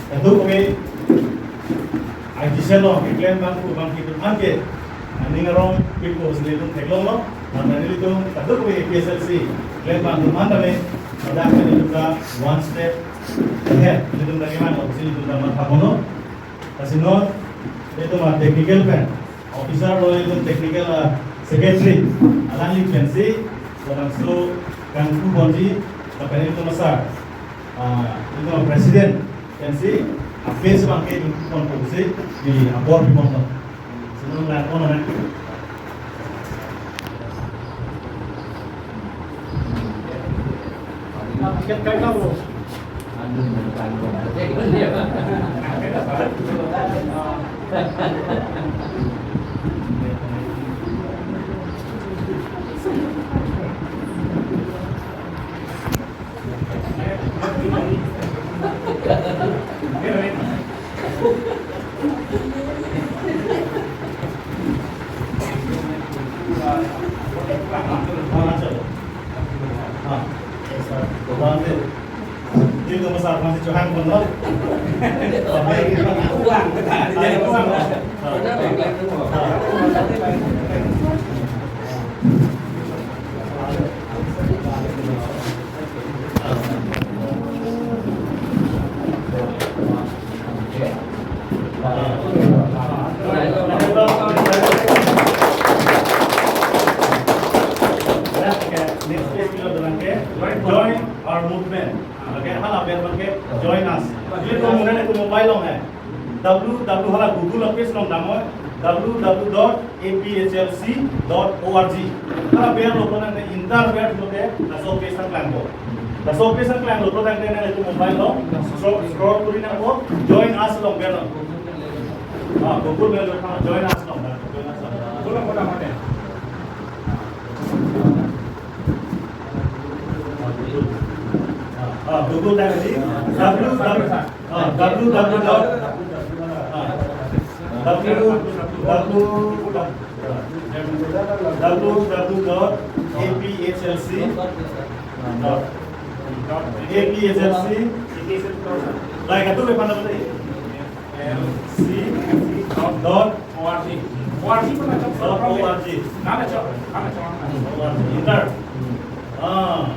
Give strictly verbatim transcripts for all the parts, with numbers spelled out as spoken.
Kadokave I T cell along keklem abang pu abang ke itum anke aning arong pipo si ilitum theklonglo. Mane ilitum kadokave A P H L C klem abang atum an tame ladak pen ilitum ta one step ahead ilitum ta keman lo si ilitum ta matha ponlo. Lasi non ilitum a-technical pen officer lo, ilitum technical, ah, secretary, alangli pensi labangso kangpu ponji, lapen ilitum asar, ah, ilitum president pensi a-face abang ke ilitum ponpo pusi neli apor pi ponlo. Lasi non lang kono na. Next page lo dolang ke, join our movement. Lake hala ber abang ke join us. Ilitum mune ne tu mobile along he. W W hala Google office along damnoi, W W W dot A P H L C dot org. Hala ber lo pulotangte, enter ber pulotangte, laso page ta klangpo. Laso page ta klanglo pulotangte ne tu mobile along scroll, scroll kuri nangpo, join us along ber nang. Ah, Google ber lo, join us along, join us along. Google along ber nang. Ah, Google tadi. W W W, ah, W W W dot, ah, W W W dot A P H L C dot, A P H L C. Like, itu ke mana tadi? L C dot O R G. O R G pun ada. Dot O R G. Nana cok, nana cok. O R G. Enter. Ah.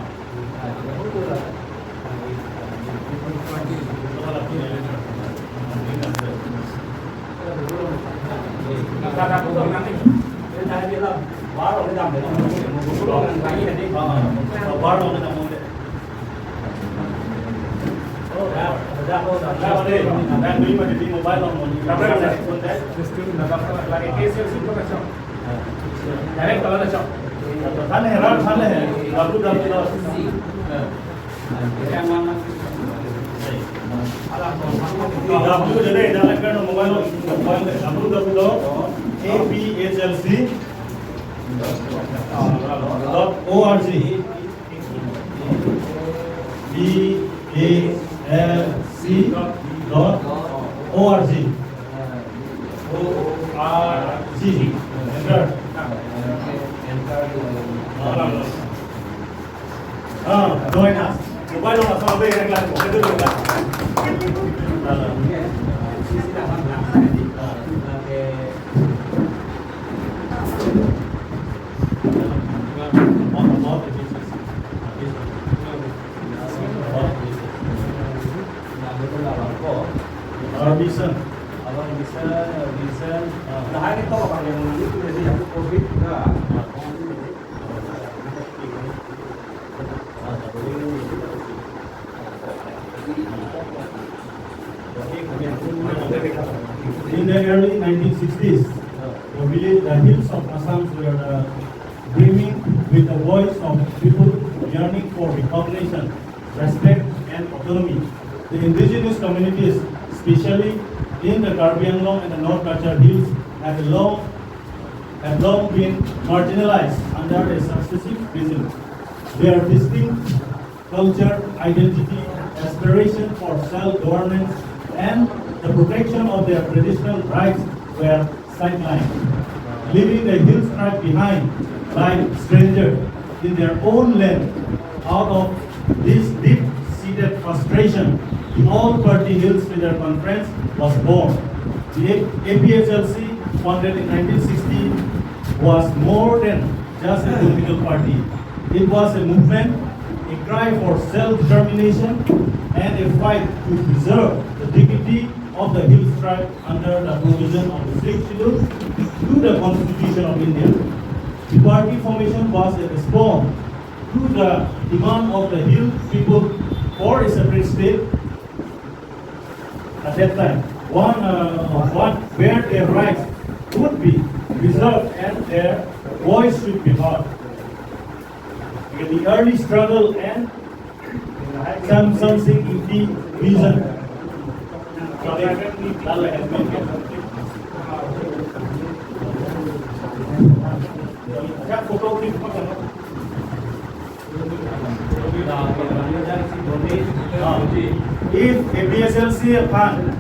Kata aku tuh nanti. Dia tadi bilang, baru dia dapat. Baru dia dapat. B P H L C dot O R G. B P H L C dot O R G. O R G. Enter. Ah, join us. Mobile along sama be yang lain. Betul, betul. Our mission. Our mission, vision. Ah. Nah, ini toh apa yang itu jadi yang covid juga. In the early nineteen sixties, the village, the hills of Assam were, uh, brimming with the voice of people yearning for recognition, respect, and autonomy. The indigenous communities, especially in the Karbi Anglong and the North Cachar Hills, have long, have long been marginalized under a successive regime. Their distinct culture, identity, aspiration for self-governance, and the protection of their traditional rights were sidelined, leaving the hill tribe behind like stranger in their own land. Out of this deep That frustration, the All Party Hills Leader Conference was born. The A P H L C, founded in nineteen sixty, was more than just a political party. It was a movement, a cry for self-determination, and a fight to preserve the dignity of the Hills tribe under the provision of the Sixth Schedule to the Constitution of India. The party formation was a response to the demand of the Hill people for a separate state at that time. One, uh, one where their rights would be preserved and their voice should be heard. Okay, the early struggle and some, something in the vision. If A P H L C aphan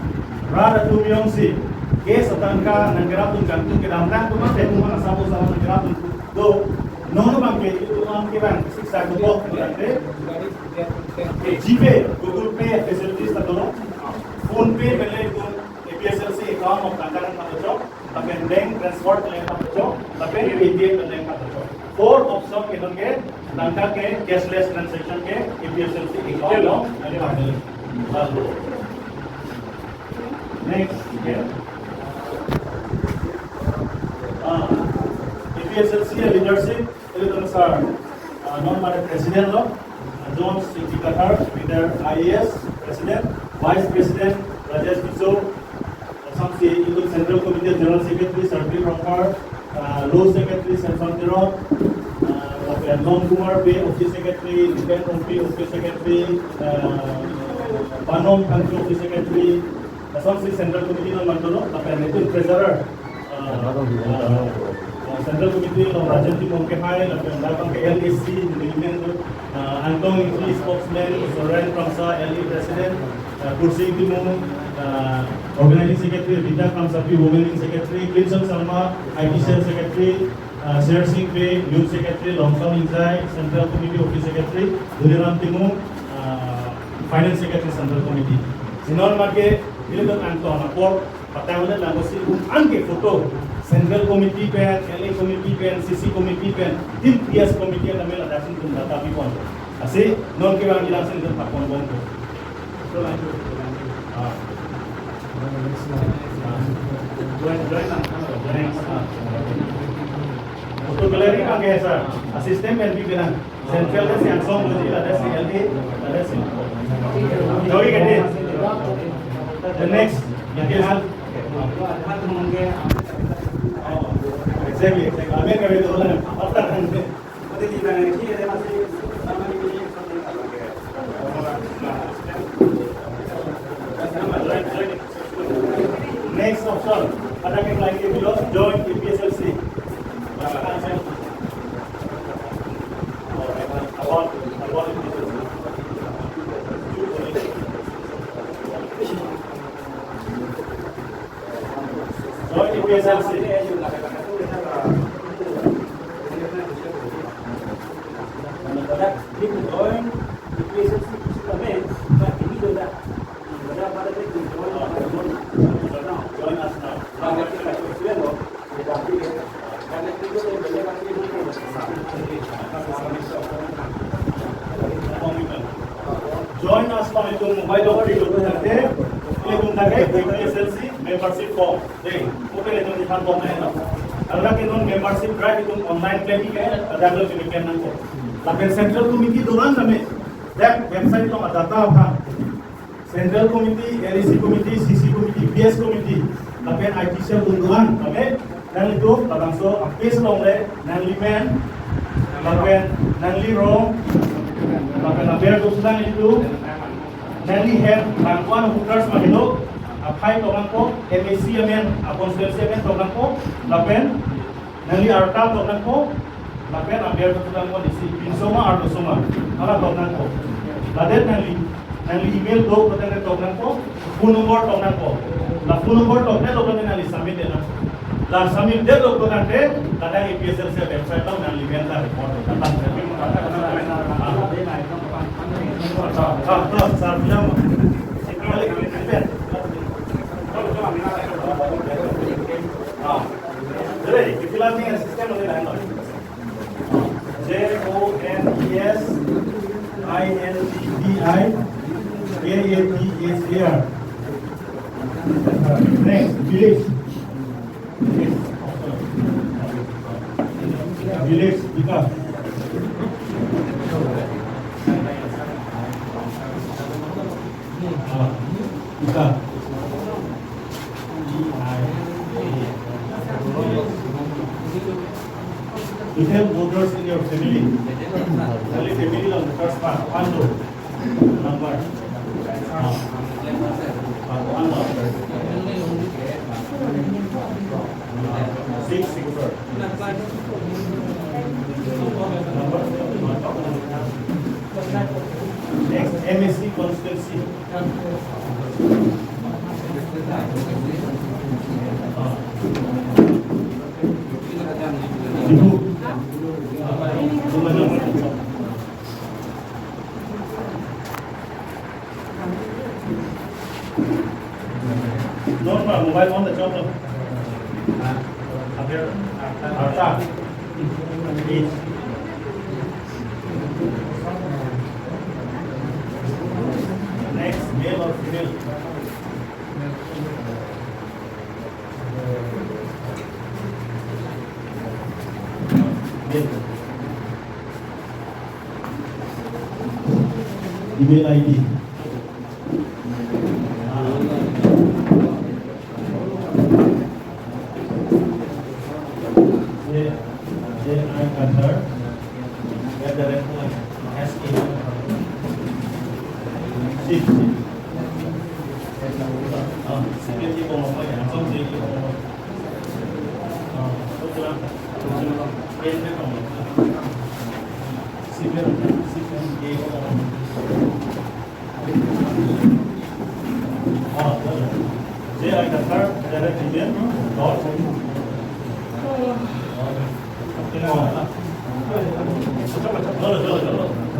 rat atum jongsi case atangka nangkerapdun kangtung kedamtang atum mate atum asap asap nangkerapdun do, non abang ke itum abang ke bang siksa kebok tangte GPay, Google Pay facilities ta dolo, PhonePe mele itum A P H L C account along tangka nangpachok, lapen bank transfer nangpachok, lapen Paytm nangpachok. Four option ke non ke tangka ke cashless transaction ke A P H L C account along nangpachok. Next, yeah. Ah, A P H L C leadership, ilitum sir, ah, non mate president lo, ah, John Singh Kathar, retired I A S president, vice president Rajesh Tisso, samsi itum central committee general secretary Sarpi Rongphar, ah, law secretary Samson Teron, ah, lapen Lom Kumar Bey office secretary, Dipen Rongpi office secretary, ah, Banom Phangcho office secretary, samsi central committee along mandolo, lapen itum treasurer, ah, ah, central committee along Rajan Timung kehai, lapen dak abang ke L A C, Nilimen tu, ah, Angtong Ingti spokesman, Soren Kramsa, L A president, ah, Kursing Timung, ah, organizing secretary, Rita Kramsapi, women wing secretary, Clinton Sharma, I T cell secretary, ah, Sher Singh Bey, youth secretary, Longson Ingjai, central committee office secretary, Duliram Timung, ah, finance secretary, central committee. Si non mate ilitum angtong apor patang le lang si un an ke photo. Central committee pen, L A committee pen, C C committee pen, team P S committee pen amel ada si itum data pipon. Lasi non ke bang ilang si itum pakon bom ko. Ah. Join, join lang, join lang. Photo gallery abang ke sir. Assistant pen pi bilang. Central desk yang song lo ji, la desk L A, la desk. Joy ke dia. The next, ya ke sir. Exactly, exactly. Amen kami tu lah. After. Next option, ada ke lain ke below, join A P H L C. About, about A P H L C. Join A P H L C. Join A P H L C. Join us now. Join us now, itum mobile number itum tangte, itum tangte A P H L C membership form. Dei, open itum di form na. Alangtum membership drive itum online claim ke, download itum kan nangkok. Lapen central committee dolang kami. Dan website along data apa? Central Committee, L A C Committee, C C Committee, P S Committee, lapen I T cell dunduan, lapen nanglitum, labangso a-page along le, nanglimen, lapen nanglirong, lapen aber dosulang itum, nanglihem, bang ko-an voters ma helo, aphai tok nangkok, M A C amen, a-constituency amen tok nangkok, lapen nangli arta tok nangkok, lapen aber tok nangkok, isi pinso ma arloso ma, hala tok nangkok. Ladet nangli, nangli email do, lapen tok nangkok, phone number tok nangkok. La phone number tokte lapen nangli submit det nangkok. La submit detlo tangte, ladak A P H L C website along nanglimen ta record, datang serving. Ah, ah, sir, bilang. Ah, jadi, kita ni sistem ni lain. J O N E S I N D I K A T H A R. Next, village. Village Vikas. Ah, Vikas. Detail voters in your family. Only family on the first part. One, two. Number. Ah. Ah, one number. Six, six, sir. Number. Next, M A C constituency. Ah. Diphu. Ah. Normal mobile on the job. Arta. Next, male or female? Male. Email I D. J, J I Kathar at the rate S K. Six. Ah, C P T ko mo ya, so J K ko mo. Ah, so kira, N P ko mo. C P T, C P T ko mo. Ah, J I Kathar, direct email, dot.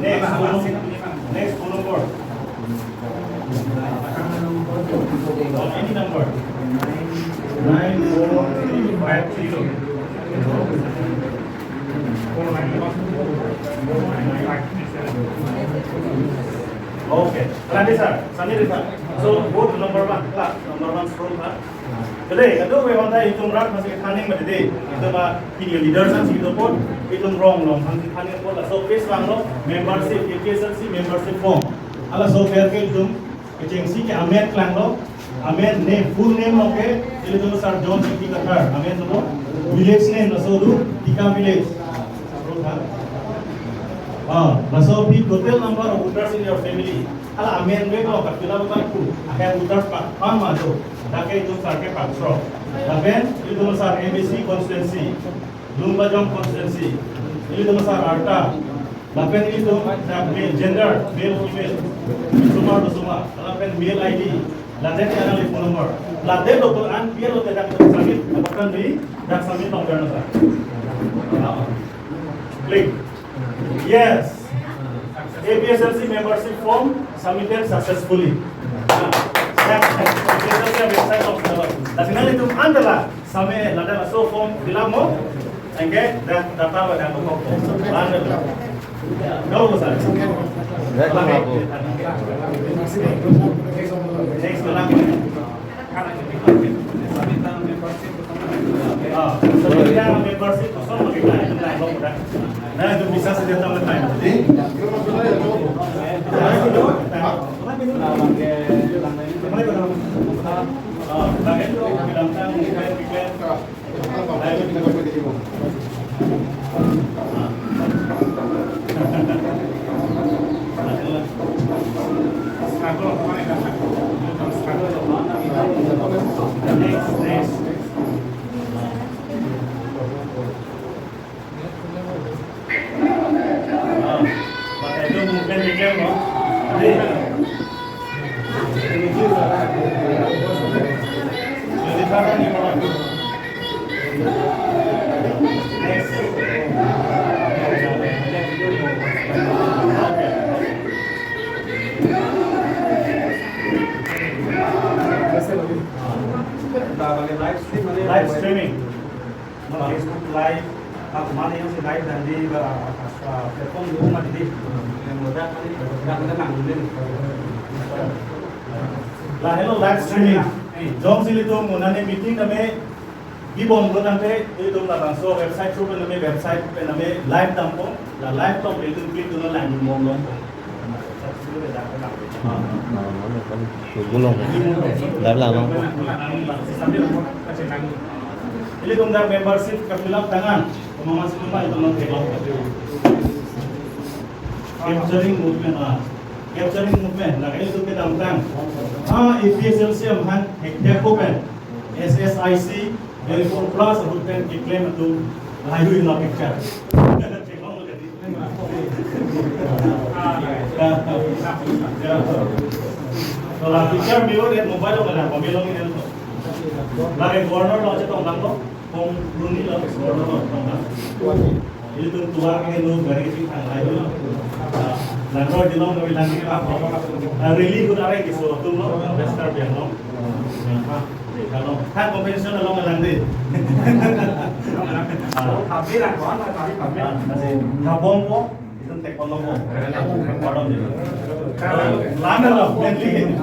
Next phone, next phone number. Or any number. Nine four three five zero. Okay. Lagi, sir. Sami, sir. So, vote number one, class number one, strong, sir. Today, kadokave aphan ta itum rat aphansi thaning mati dei. Itum aphi leaders aphansi itum apot, itum rong along aphansi thaning apot. Laso office along lo membership, A P H L C membership form. Halaso apherke itum kechengsi ke amen klanglo. Amen name, full name lo ke, ilitum sar John Singki Kathar. Amen lo, village name laso do, Tika village. Ah, laso aphi total number of voters in your family. Hala amen vek lo, kat pila ba ku. Ahem voters pa, pan ma do. Dak ke itum sar ke patro. Lapen ilitum sar M A C constituency, Lumbajong constituency. Ilitum sar Arta. Lapen ilitum dak male gender, male female. Sumar do sumar. Lapen mail I D. Lapen ke anang phone number. Lapen doktor an P L O te dak submit, doktor ni dak submit tong berno sa. Click. Yes. A P H L C membership form submitted successfully. Dak A P H L C website tong sa. Dak nangtum an dala same ladak laso form fill up mo. Anke dak data ba dak ko. An dala. Kau ko sa. Next, next. Ah, so dia membership kosong lagi, nah, itu bisa saja tambah time. Jadi, ah, bagian itu bilang kan, Live streaming. Facebook Live, ah, mane yang si live dan di, ah, ah, platform di rumah di. Yang mudah kan ini, mudah kita nang ini. Lahelo live streaming. Jongsi ilitum monit meeting tame bibom lo tangte, ilitum labangso website through pen tame, website pen tame live dampo, la live tong ilitum click dunlo lang bibom lo. Ilitum dak membership ka-fill up tangte, kemama si kemama ilitum nang theklong. Capturing movement, ah. Capturing movement, la ilitum kedamtang. Ah, A P H L C aphan, hek hek ko pen. S S I C, twenty-four plus, ahut pen keklem atum, lahai-hui la picture. Kalau picture milo, dia mobile lo kena, pamilo ni kan. Lagi corner lo, chetong lang lo, kong luni lo, corner lo, chetong lang. Ilitum tuar ke nu gari si thanglai lo. Langro dilong kami lagi apa? Rally hut arai ke so atum lo, Western biang lo. Kalau kan convention along lang di. Habis lah, kawan, habis, habis. Masih habong ko, itu tek kono ko. Pardon di. Lama lo, Bentley.